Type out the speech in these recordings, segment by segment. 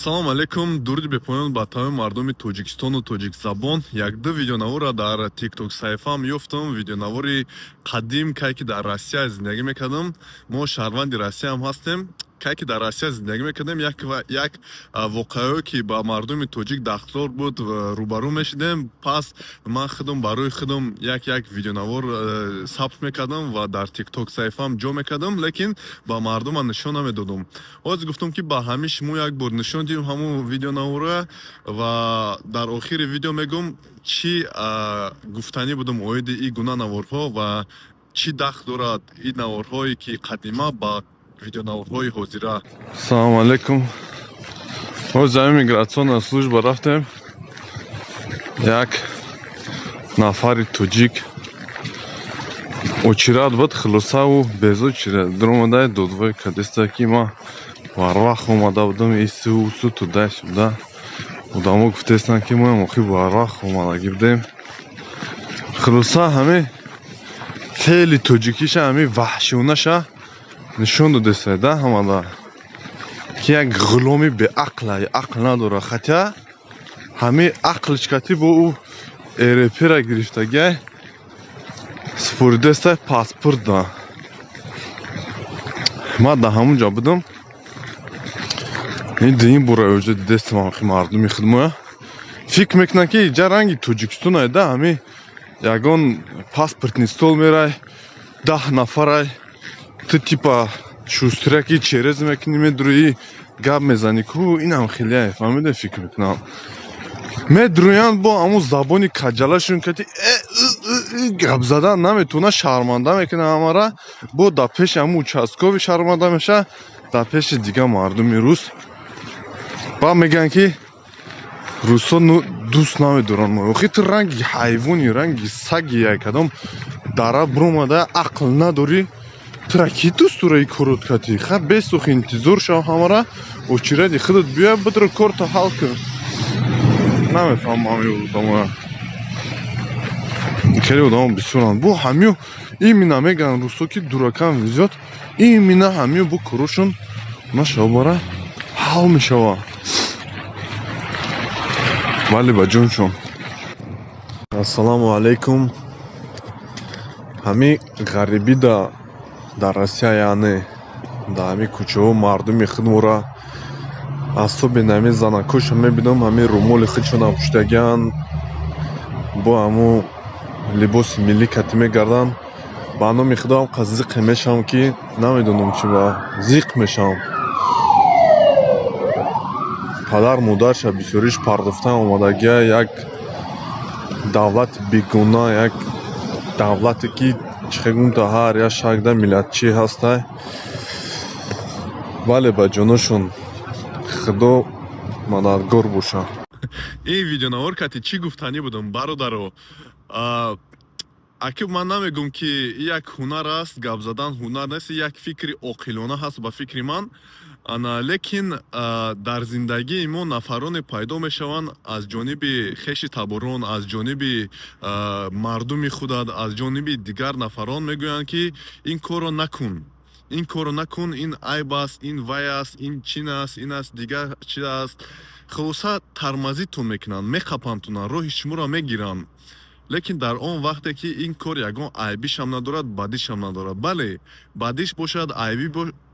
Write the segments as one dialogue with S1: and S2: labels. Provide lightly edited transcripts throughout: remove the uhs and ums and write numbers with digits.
S1: Салому алейкум, дуруди бепоён ба тамоми мардуми Тоҷикистону тоҷикзабон. Як-ду видеонаворро дар Тикток саҳифаам ёфтам. Видеонавори қадим, кай ки дар Россия зиндагӣ мекардам. Мо шаҳрванди Россияам ҳастем. Кай ки дар Россия зиндагӣ мекардем, як воқеаое, ки ба мардуми тоҷик дахлдор буд, рӯбарӯ мешудем. Пас ман худам барои худам як як видеонавор сабт мекардам ва дар Тикток саҳифаам ҷо мекардам, лекин ба мардума нишон намедодам. Ҳозир гуфтам, ки ба ҳамин шумо як бор нишон диҳем ҳамун видеонаворро ва дар охири видео мегӯм, чӣ гуфтанӣ будам оиди ин гуна наворҳо ва чӣ дахл дорад ин наворҳое, ки қадима, ба видеонаворҳои ҳозира.
S2: Салому алейкум. Ҳозир ҳамин миграционная служба рафтем. Як нафари тоҷик очередь буд, хулосаву без очередь дуромадай, додвой кадеста, ки ман барвақт омада будам, ису усу, туда-сюда. Одамо гуфтаистанд, ки моям охи барвақт омадагӣ будем. Хулоса, ҳамин феъли тоҷикиша, ҳамин ваҳшиёнаша нишон додеста да ҳамада, ки як ғуломи беақла, ақл надорад. Хотя ҳамин ақлиш кати бо ӯ РВП-ра гирифтагиай, супоридестай паспорт да. Ман дар ҳамун ҷо будам. Ин дуюм бора оҷа дидестам. Охи мардуми худмоя фикр мекунанд, ки иҷа ранги Тоҷикистонай да. Ҳамин ягон паспортный стол мерай, 10 нафарай, ту типа шустряк и через мекунӣ, медурӯӣ, гап мезанӣ ку. Инам хеле фаҳмида, фикр мекунам, медурӯянд бо ҳамун забони каҷалашон кати э, гап задан наметавона, шарманда мекунад ҳамара. Бо дар пеши ҳамун участковый шарманда мешавад, дар пеши дигар мардуми рус. Баъд мегӯянд, ки русҳо дӯст намедоранд мо. Охи ту ранги ҳайвони, ранги саги, як кадом дара биромада, ақл надорӣ. Тура кӣ дӯст дора и корот кати? Ха, бесухи, интизор шав, ҳамара очередь и худат биё, бидро, корто ҳал кун. Намефаҳмам ҳамин одамоя. Хеле одамо бисёранд, бо ҳамиё именно мегӯянд русҳо, ки дуракам везёт. Именно ҳамиё бо корошон нашава, ҳал мешава. Бале, ба ҷоншон. Ассалому алайкум. Ҳамин ғарибида дар Россия, яъне дар ҳамин кӯчаҳо, мардуми худмора, особенно ҳамин занакҳошо мебинам, ҳамин румоли худшонам пӯшидагианд, бо ҳамун либоси миллӣ катӣ мегарданд. Ба номи худо, ҳам зиқе мешавам, ки намедонам чӣ ба зиқ мешавам. Падар модарша бисёриш пардохтан омадагия як давлати бегона, як давлате, ки чӣ хел гумта, ҳар як шакда миллатчӣ ҳастай. Бале, ба ҷоношон Худо мададгор бошад.
S1: Ин видеонавор кати чӣ гуфтанӣ будам, бародаро? Аки ман намегӯм, ки як ҳунар аст, гап задан ҳунар нест, як фикри оқилона ҳаст ба фикри ман. Ана, лекин дар зиндагии мо нафароне пайдо мешаванд аз ҷониби хеши таборон, аз ҷониби мардуми худат, аз ҷониби дигар нафарон мегӯянд, ки ин корро накун, ин корро накун, ин айб аст, ин вай аст, ин чин аст, ин аст, дигар чи аст. Хулоса, тармазитон мекунанд, меқапандтунанд, роҳи шуморо мегиранд. Лекин дар он вақте ки ин кор ягон айбишам надорад, бадишам надорад. Бале, бадиш бошад,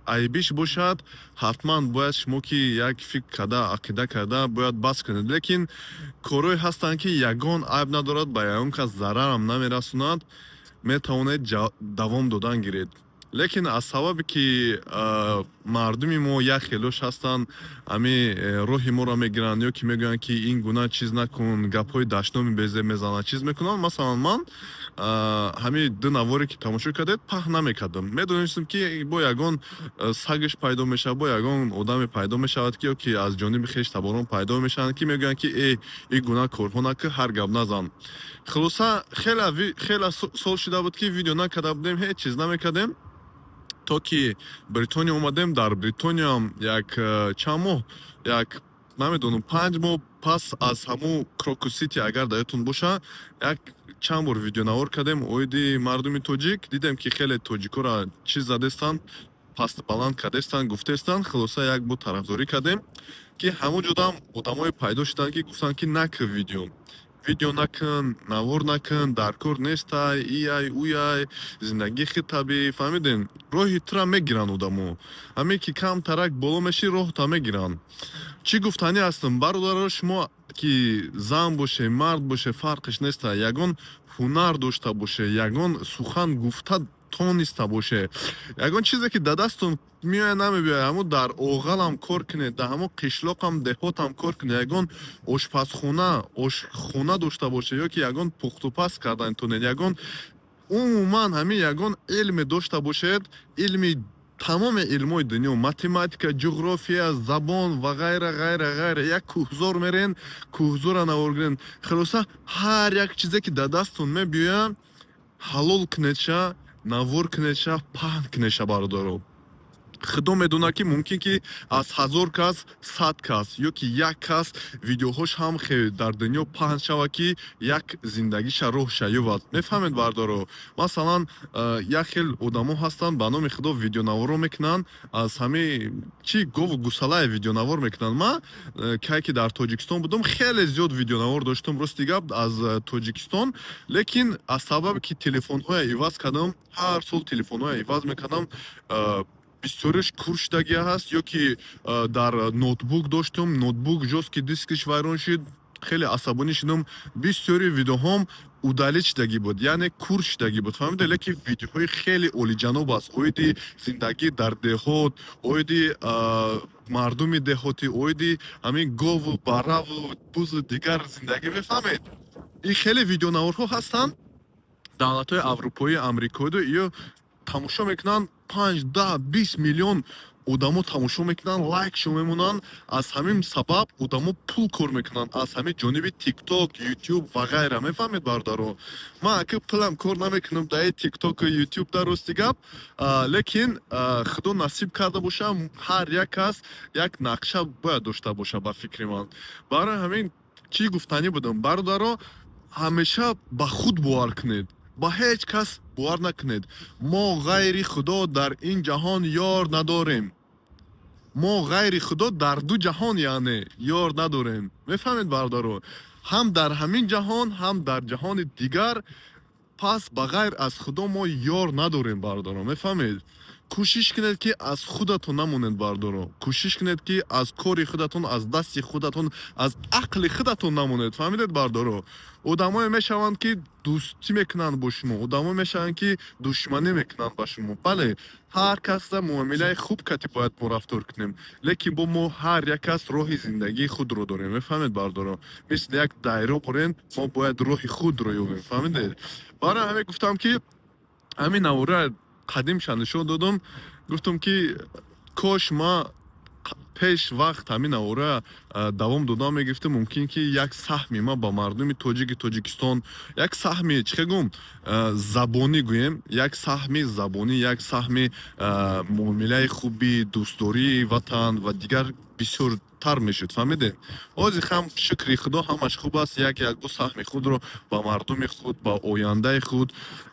S1: айбиш бошад, ҳатман бояд шумо ки як фикр карда, ақида карда бояд бас кунед. Лекин корҳое ҳастанд, ки ягон айб надорад, ба ягон кас зарарам намерасонад, метавонед давом додан гиред. Лекин аз сабабе ки мардуми мо як хелош ҳастанд, ҳами роҳи моро мегиранд ё ки мегӯянд, ки ин гуна чиз накун, гапҳои дашноми безеб мезананд, чиз мекунанд. Масалан, ман ҳамин ду наворе, ки тамошо кардед, паҳн намекардам. Медонистем, ки бо ягон сагаш пайдо мешавад, бо ягон одаме пайдо мешавад, ки ё ки аз ҷониби хеш таборон пайдо мешаванд, ки мегӯянд, ки э, ин гуна корҳо накун, ҳар гап назан. Хулоса, хеле сол шуда буд, ки видео накарда будем, ҳеҷ чиз намекардем, то ки Бритониё омадем. Дар Бритониям як чанд моҳ, як намедонам, 5 моҳ пас аз ҳамун Крокус Сити, агар дар ёдтон боша, як чанд бор видеонавор кардем оиди мардуми тоҷик. Дидем, ки хеле тоҷикҳоро чиз задестанд. Паст баланд кардестанд, гуфтестанд. Хулоса, як бор тарафдорӣ кардем, ки ҳамон ҷодам одамое пайдо шуданд, ки гуфтанд, ки накун видео, видео накун, навор накун, дар кор нестай, ияй, уяй, зиндагӣ хитаби. Фаҳмидем, роҳи тура мегиранд одамо. Ҳаме ки камтарак боло мешӣ, роҳта мегиранд. Чӣ гуфтанӣ ҳастам, бародаро? Шумо ки зан боше, мард боше, фарқиш неста, ягон ҳунар дошта боше, ягон сухан гуфта тониста боше, ягон чизе ки дар дастон меояд, намебиёяд, ҳамун дар оғалам кор кунед, дар ҳамун қишлоқам, деҳотам кор кунед, ягон ошпазхона, ошхона дошта боше ё ки ягон пухтупаз кардан тонед, ягон умуман ҳамин ягон илме дошта бошед, илми тамоми илмҳои дунё, математика, ҷуғрофия, забон ва ғайра, ғайра, ғайра, як кӯҳзор мерен, кӯҳзора навор гирен. Хулоса, ҳар як чизе ки дар дастон мебиёяд, ҳалол кунедша, навор кунедша, паҳн кунедша, бародаро. Худо медонад, ки мумкин ки аз 1000 кас 100 кас ё ки як кас видеоҳош ҳам хел дар дунё паҳн шавад, ки як зиндагиша роҳша ёбад. Мефаҳмед, бародаро? Масалан, як хел одамо ҳастанд, ба номи Худо, видеонаворо мекунанд, аз ҳамаи чи гову гусалае видеонавор мекунанд. Ман кай ки дар Тоҷикистон будам, хеле зиёд видеонавор доштам, рости гап, аз Тоҷикистон, лекин аз сабабе ки телефонҳоя иваз кардам, ҳар сол телефонҳоя иваз мекардам, бисёриш кур шудагӣ ҳаст ё ки дар ноутбук доштум, ноутбук жёсткий дискиш вайрон шуд, хеле асабонӣ шудам, бисёри видеоҳом удалить шудагӣ буд, яъне кур шудагӣ буд, фаҳмида? Лекин видеоҳои хеле олиҷаноб аст оиди зиндагӣ дар деҳот, оиди мардуми деҳотӣ, оиди ҳамин гову бараву бузу дигар зиндагӣ, мефаҳмед? Ин хеле видеонаворҳо ҳастанд, давлатҳои аврупоӣ, амрикоиду ё тамошо мекунанд, 5, 10, 20 миллион одамо тамошо мекунанд, лайкшо мемонанд. Аз ҳамин сабаб одамо пул кор мекунанд аз ҳамин ҷониби Тикток, Ютуб ва ғайра. Мефаҳмед, бародаро? Ман ака пулам кор намекунам дар Тиктоку Ютуб, дар рости гап, лекин Худо насиб карда боша, ҳар як кас як нақша бояд дошта боша, ба фикри ман. Барои ҳамин чӣ гуфтанӣ будам, бародаро? Ҳамеша ба худ бовар кунед, ба ҳеҷ кас бовар накунед. Мо ғайри Худо дар ин ҷаҳон ёр надорем. Мо ғайри Худо дар ду ҷаҳон, яъне, ёр надорем. Мефаҳмед, бародаро? Ҳам дар ҳамин ҷаҳон, ҳам дар ҷаҳони дигар. Пас ба ғайр аз Худо мо ёр надорем, бародаро, мефаҳмед? Кӯшиш кунед, ки аз худатон намонед, бародаро. Кӯшиш кунед, ки аз кори худатон, аз дасти худатон, аз ақли худатон намонед. Фаҳмидед, бародаро? Одамое мешаванд, ки дӯстӣ мекунанд бо шумо, одамое мешаванд, ки душманӣ мекунанд ба шумо. Бале, ҳар касда муомилаи хуб кати бояд мо рафтор кунем, лекин бо мо ҳар як кас роҳи зиндагии худро дорем. Мефаҳмед, бародаро? Мисли як дайро борем, мо бояд роҳи худро ёбем. Фаҳмидед? Барои ҳамин гуфтам, ки ҳамин навора қадимша нишон додам. Гуфтам, ки кош ма пеш вақт ҳамин навора давом дода мегирифтам, мумкин ки як саҳми ма ба мардуми тоҷики Тоҷикистон, як саҳми, чӣ гӯм, забонӣ гӯем, як саҳми забонӣ, як саҳми муомилаи хуби дӯстдории ватан ва дигар бисёртар мешуд. Фаҳмидед? Ҳозир ҳам, шукри Худо, ҳамаш хуб аст. Як якду саҳми худро ба мардуми худ, ба ояндаи худ.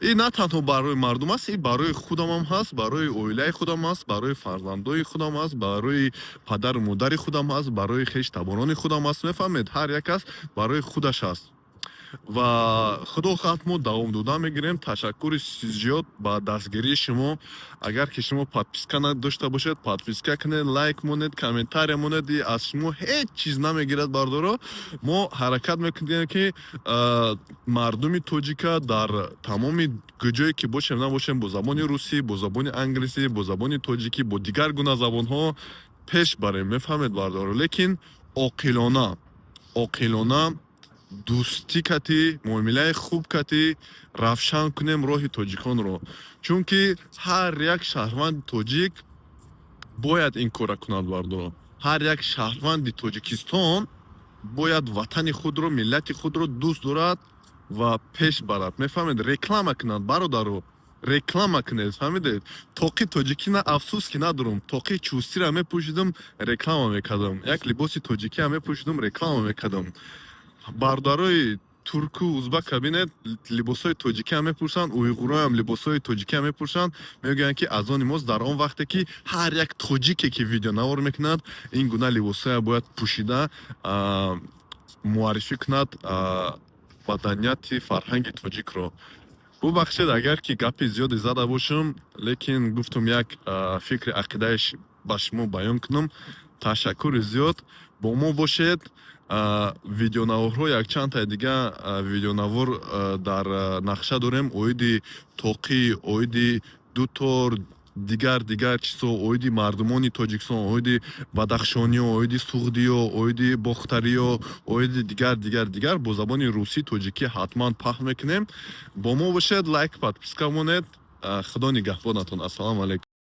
S1: И на танҳо барои мардум аст, и барои худамам ҳаст, барои оилаи худам ҳаст, барои фарзандои худам ҳаст, барои падару модари худам ҳаст, барои хештаборони худам ҳаст. Мефаҳмед? Ҳар як кас барои худаш ҳаст ва Худо хоҳад, мо давом дода мегирем. Ташаккури зиёд ба дастгирии шумо. Агар ки шумо подписка надошта бошед, подписка кунед, лайк монед, комментария монед. Аз шумо ҳеҷ чиз намегирад, бародаро. Мо ҳаракат мекунем, ки мардуми тоҷика дар тамоми ҷое ки бошем, набошем, бо забони русӣ, бо забони англисӣ, бо забони тоҷикӣ, бо дигар гуна забонҳо пеш барем. Мефаҳмед, бародаро? Лекин оқилона, оқилона, дӯстӣ кати, муомилаи хуб кати равшан кунем роҳи тоҷиконро, чунки ҳар як шаҳрванди тоҷик бояд ин корра кунад, бародаро. Ҳар як шаҳрванди Тоҷикистон бояд ватани худро, миллати худро дӯст дорад ва пеш барад. Мефаҳмед? Реклама кунад, бародаро, реклама кунед. Фаҳмидед? Тоқи тоҷикӣ на, афсӯс ки надорам. Тоқи чӯстиро мепӯшидам, реклама мекардам, як либоси тоҷикиам мепӯшидам, реклама мекардам, бародарои. Турку узбака бинед, либосҳои тоҷикиам мепӯшанд, уйғуроам либосҳои тоҷикиам мепӯшанд. Мегӯянд, ки аз они мост. Дар он вақте ки ҳар як тоҷике, ки видеонавор мекунад, ин гуна либосҳоя бояд пӯшида муаррифӣ кунад маданияти фарҳанги тоҷикро. Бубахшед, агар ки гапи зиёде зада бошам, лекин гуфтум, як фикри ақидаеш ба шумо баён кунам. Ташаккури зиёд, бо мо бошед. Видеонаворҳо, якчандтаи дига видеонавор дар нақша дорем оиди тоқӣ, оиди дутор, дигар дигар чизҳо, оиди мардумони Тоҷикистон, оиди бадахшониё, оиди суғдиё, оиди бохтариё, оиди дигар, дигар, дигар, бо забони русӣ, тоҷикӣ ҳатман пахш мекунем. Бо мо бошед, лайк, подписка монед. Худо нигаҳбонатон. Ассалому алайкум.